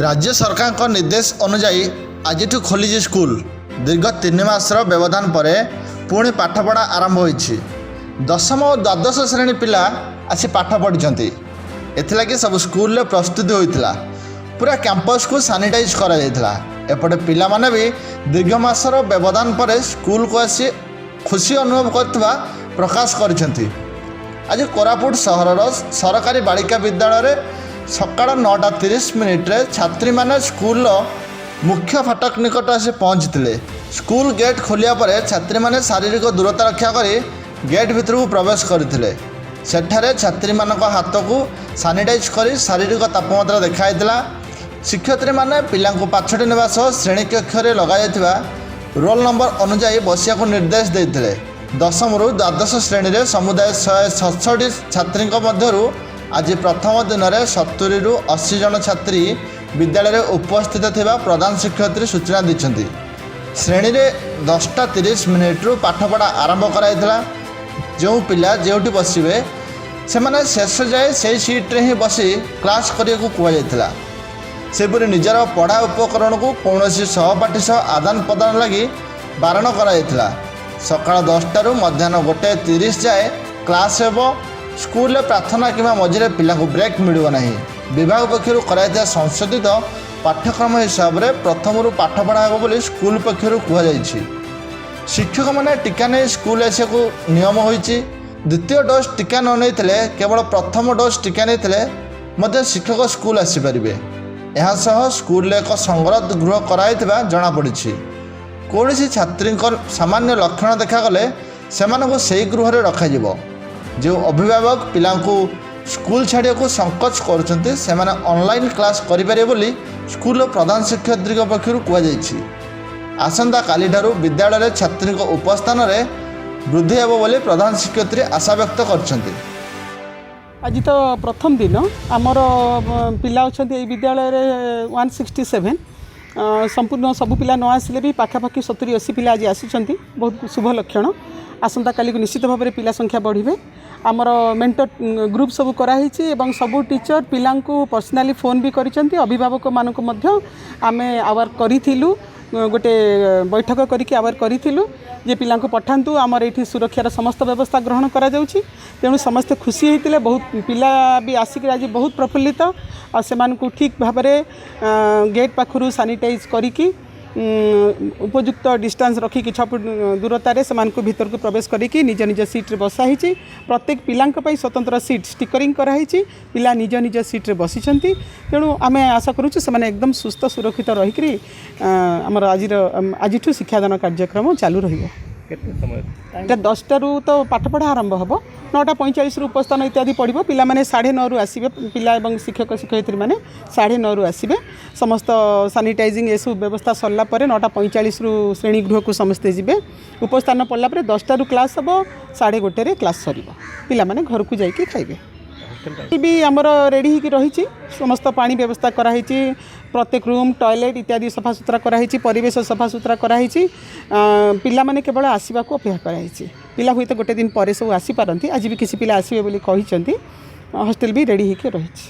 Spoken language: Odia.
ରାଜ୍ୟ ସରକାରଙ୍କ ନିର୍ଦ୍ଦେଶ ଅନୁଯାୟୀ ଆଜିଠୁ ଖୋଲିଛି ସ୍କୁଲ। ଦୀର୍ଘ 3 ମାସର ବ୍ୟବଧାନ ପରେ ପୁଣି ପାଠପଢ଼ା ଆରମ୍ଭ ହୋଇଛି। ଦଶମ ଓ ଦ୍ୱାଦଶ ଶ୍ରେଣୀ ପିଲା ଆସି ପାଠ ପଢ଼ିଛନ୍ତି। ଏଥିଲାଗି ସବୁ ସ୍କୁଲରେ ପ୍ରସ୍ତୁତି ହୋଇଥିଲା। ପୁରା କ୍ୟାମ୍ପସକୁ ସାନିଟାଇଜ୍ କରାଯାଇଥିଲା। ଏପଟେ ପିଲାମାନେ ବି ଦୀର୍ଘ ମାସର ବ୍ୟବଧାନ ପରେ ସ୍କୁଲକୁ ଆସି ଖୁସି ଅନୁଭବ କରିଥିବା ପ୍ରକାଶ କରିଛନ୍ତି। ଆଜି କୋରାପୁଟ ସହରର ସରକାରୀ ବାଳିକା ବିଦ୍ୟାଳୟରେ ସକାଳ 9ଟା 30 ମିନିଟ୍ରେ ଛାତ୍ରୀମାନେ ସ୍କୁଲର ମୁଖ୍ୟ ଫାଟକ ନିକଟ ଆସି ପହଞ୍ଚିଥିଲେ। ସ୍କୁଲ ଗେଟ୍ ଖୋଲିବା ପରେ ଛାତ୍ରୀମାନେ ଶାରୀରିକ ଦୂରତା ରକ୍ଷା କରି ଗେଟ୍ ଭିତରକୁ ପ୍ରବେଶ କରିଥିଲେ। ସେଠାରେ ଛାତ୍ରୀମାନଙ୍କ ହାତକୁ ସାନିଟାଇଜ୍ କରି ଶାରୀରିକ ତାପମାତ୍ରା ଦେଖାଯାଇଥିଲା। ଶିକ୍ଷୟିତ୍ରୀମାନେ ପିଲାଙ୍କୁ ପାଛୋଟି ନେବା ସହ ଶ୍ରେଣୀ କକ୍ଷରେ ଲଗାଯାଇଥିବା ରୋଲ୍ ନମ୍ବର ଅନୁଯାୟୀ ବସିବାକୁ ନିର୍ଦ୍ଦେଶ ଦେଇଥିଲେ। ଦଶମରୁ ଦ୍ୱାଦଶ ଶ୍ରେଣୀରେ ସମୁଦାୟ 167 ଛାତ୍ରୀଙ୍କ ମଧ୍ୟରୁ ଆଜି ପ୍ରଥମ ଦିନରେ 70ରୁ 80 ଜଣ ଛାତ୍ରୀ ବିଦ୍ୟାଳୟରେ ଉପସ୍ଥିତ ଥିବା ପ୍ରଧାନ ଶିକ୍ଷୟିତ୍ରୀ ସୂଚନା ଦେଇଛନ୍ତି। ଶ୍ରେଣୀରେ 10ଟା 30 ମିନିଟ୍ରୁ ପାଠପଢ଼ା ଆରମ୍ଭ କରାଯାଇଥିଲା। ଯେଉଁ ପିଲା ଯେଉଁଠି ବସିବେ, ସେମାନେ ଶେଷ ଯାଏ ସେଇ ସିଟ୍ରେ ହିଁ ବସି କ୍ଲାସ୍ କରିବାକୁ କୁହାଯାଇଥିଲା। ସେହିପରି ନିଜର ପଢ଼ା ଉପକରଣକୁ କୌଣସି ସହପାଠୀ ସହ ଆଦାନ ପ୍ରଦାନ ଲାଗି ବାରଣ କରାଯାଇଥିଲା। ସକାଳ 10ଟାରୁ ମଧ୍ୟାହ୍ନ 1:30 ଯାଏ କ୍ଲାସ୍ ହେବ। ସ୍କୁଲରେ ପ୍ରାର୍ଥନା କିମ୍ବା ମଝିରେ ପିଲାଙ୍କୁ ବ୍ରେକ୍ ମିଳିବ ନାହିଁ। ବିଭାଗ ପକ୍ଷରୁ କରାଯାଇଥିବା ସଂଶୋଧିତ ପାଠ୍ୟକ୍ରମ ହିସାବରେ ପ୍ରଥମରୁ ପାଠପଢ଼ା ହେବ ବୋଲି ସ୍କୁଲ ପକ୍ଷରୁ କୁହାଯାଇଛି। ଶିକ୍ଷକମାନେ ଟିକା ନେଇ ସ୍କୁଲ ଆସିବାକୁ ନିୟମ ହୋଇଛି। ଦ୍ୱିତୀୟ ଡୋଜ୍ ଟିକା ନ ନେଇଥିଲେ, କେବଳ ପ୍ରଥମ ଡୋଜ୍ ଟିକା ନେଇଥିଲେ ମଧ୍ୟ ଶିକ୍ଷକ ସ୍କୁଲ ଆସିପାରିବେ। ଏହା ସହ ସ୍କୁଲରେ ଏକ ସଙ୍ଗରୋଧ ଗୃହ କରାଯାଇଥିବା ଜଣାପଡ଼ିଛି। କୌଣସି ଛାତ୍ରୀଙ୍କ ସାମାନ୍ୟ ଲକ୍ଷଣ ଦେଖାଗଲେ ସେମାନଙ୍କୁ ସେହି ଗୃହରେ ରଖାଯିବ। ଯେଉଁ ଅଭିଭାବକ ପିଲାଙ୍କୁ ସ୍କୁଲ ଛାଡ଼ିବାକୁ ସଂକୋଚ କରୁଛନ୍ତି, ସେମାନେ ଅନଲାଇନ୍ କ୍ଲାସ୍ କରିପାରିବେ ବୋଲି ସ୍କୁଲର ପ୍ରଧାନ ଶିକ୍ଷୟିତ୍ରୀଙ୍କ ପକ୍ଷରୁ କୁହାଯାଇଛି। ଆସନ୍ତାକାଲିଠାରୁ ବିଦ୍ୟାଳୟରେ ଛାତ୍ରୀଙ୍କ ଉପସ୍ଥାନରେ ବୃଦ୍ଧି ହେବ ବୋଲି ପ୍ରଧାନ ଶିକ୍ଷୟିତ୍ରୀ ଆଶା ବ୍ୟକ୍ତ କରିଛନ୍ତି। ଆଜି ତ ପ୍ରଥମ ଦିନ। ଆମର ପିଲା ଅଛନ୍ତି ଏଇ ବିଦ୍ୟାଳୟରେ 167। ସମ୍ପୂର୍ଣ୍ଣ ସବୁ ପିଲା ନ ଆସିଲେ ବି ପାଖାପାଖି 70-80 ପିଲା ଆଜି ଆସିଛନ୍ତି। ବହୁତ ଶୁଭ ଲକ୍ଷଣ। ଆସନ୍ତାକାଲିକୁ ନିଶ୍ଚିତ ଭାବରେ ପିଲା ସଂଖ୍ୟା ବଢ଼ିବେ। ଆମର ମେଣ୍ଟର ଗ୍ରୁପ୍ ସବୁ କରାହେଇଛି ଏବଂ ସବୁ ଟିଚର ପିଲାଙ୍କୁ ପର୍ସନାଲି ଫୋନ୍ ବି କରିଛନ୍ତି। ଅଭିଭାବକମାନଙ୍କୁ ମଧ୍ୟ ଆମେ ଆୱାର କରିଥିଲୁ, ଗୋଟେ ବୈଠକ କରିକି ଆୱାର କରିଥିଲୁ ଯେ ପିଲାଙ୍କୁ ପଠାନ୍ତୁ, ଆମର ଏଇଠି ସୁରକ୍ଷାର ସମସ୍ତ ବ୍ୟବସ୍ଥା ଗ୍ରହଣ କରାଯାଉଛି। ତେଣୁ ସମସ୍ତେ ଖୁସି ହେଇଥିଲେ। ବହୁତ ପିଲା ବି ଆସିକି ଆଜି ବହୁତ ପ୍ରଫୁଲ୍ଲିତ। ଆଉ ସେମାନଙ୍କୁ ଠିକ୍ ଭାବରେ ଗେଟ୍ ପାଖରୁ ସାନିଟାଇଜ୍ କରିକି, ଉପଯୁକ୍ତ ଡିଷ୍ଟାନ୍ସ ରଖିକି, 6 ଫୁଟ ଦୂରତାରେ ସେମାନଙ୍କୁ ଭିତରକୁ ପ୍ରବେଶ କରିକି ନିଜ ନିଜ ସିଟ୍ରେ ବସା ହେଇଛି। ପ୍ରତ୍ୟେକ ପିଲାଙ୍କ ପାଇଁ ସ୍ୱତନ୍ତ୍ର ସିଟ୍ ଷ୍ଟିକରିଂ କରାହେଇଛି। ପିଲା ନିଜ ନିଜ ସିଟ୍ରେ ବସିଛନ୍ତି। ତେଣୁ ଆମେ ଆଶା କରୁଛୁ ସେମାନେ ଏକଦମ ସୁସ୍ଥ ସୁରକ୍ଷିତ ରହିକରି ଆମର ଆଜିଠୁ ଶିକ୍ଷାଦାନ କାର୍ଯ୍ୟକ୍ରମ ଚାଲୁ ରହିବ। କେତେ ସମୟ? ଏଇଟା 10ଟାରୁ ତ ପାଠପଢ଼ା ଆରମ୍ଭ ହେବ। 9ଟା 45ରୁ ଉପସ୍ଥାନ ଇତ୍ୟାଦି ପଡ଼ିବ। ପିଲାମାନେ 9:30ରୁ ଆସିବେ। ପିଲା ଏବଂ ଶିକ୍ଷକ ଶିକ୍ଷୟିତ୍ରୀମାନେ 9:30ରୁ ଆସିବେ। ସମସ୍ତ ସାନିଟାଇଜିଂ ଏସବୁ ବ୍ୟବସ୍ଥା ସରିଲା ପରେ 9ଟା 45ରୁ ଶ୍ରେଣୀ ଗୃହକୁ ସମସ୍ତେ ଯିବେ। ଉପସ୍ଥାନ ପଡ଼ିଲା ପରେ 10ଟାରୁ କ୍ଲାସ୍ ହେବ। 1:30ରେ କ୍ଲାସ୍ ସରିବ। ପିଲାମାନେ ଘରକୁ ଯାଇକି ଖାଇବେ। ହଷ୍ଟେଲ ବି ଆମର ରେଡ଼ି ହେଇକି ରହିଛି। ସମସ୍ତ ପାଣି ବ୍ୟବସ୍ଥା କରାହେଇଛି। ପ୍ରତ୍ୟେକ ରୁମ୍, ଟଏଲେଟ୍ ଇତ୍ୟାଦି ସଫାସୁତୁରା କରାହେଇଛି। ପରିବେଶ ସଫାସୁତୁରା କରାହେଇଛି। ପିଲାମାନେ କେବଳ ଆସିବାକୁ ଅପେକ୍ଷା କରାହେଇଛି। ପିଲା ହୁଏତ ଗୋଟେ ଦିନ ପରେ ସବୁ ଆସିପାରନ୍ତି। ଆଜି ବି କିଛି ପିଲା ଆସିବେ ବୋଲି କହିଛନ୍ତି। ହଷ୍ଟେଲ ବି ରେଡ଼ି ହେଇକି ରହିଛି।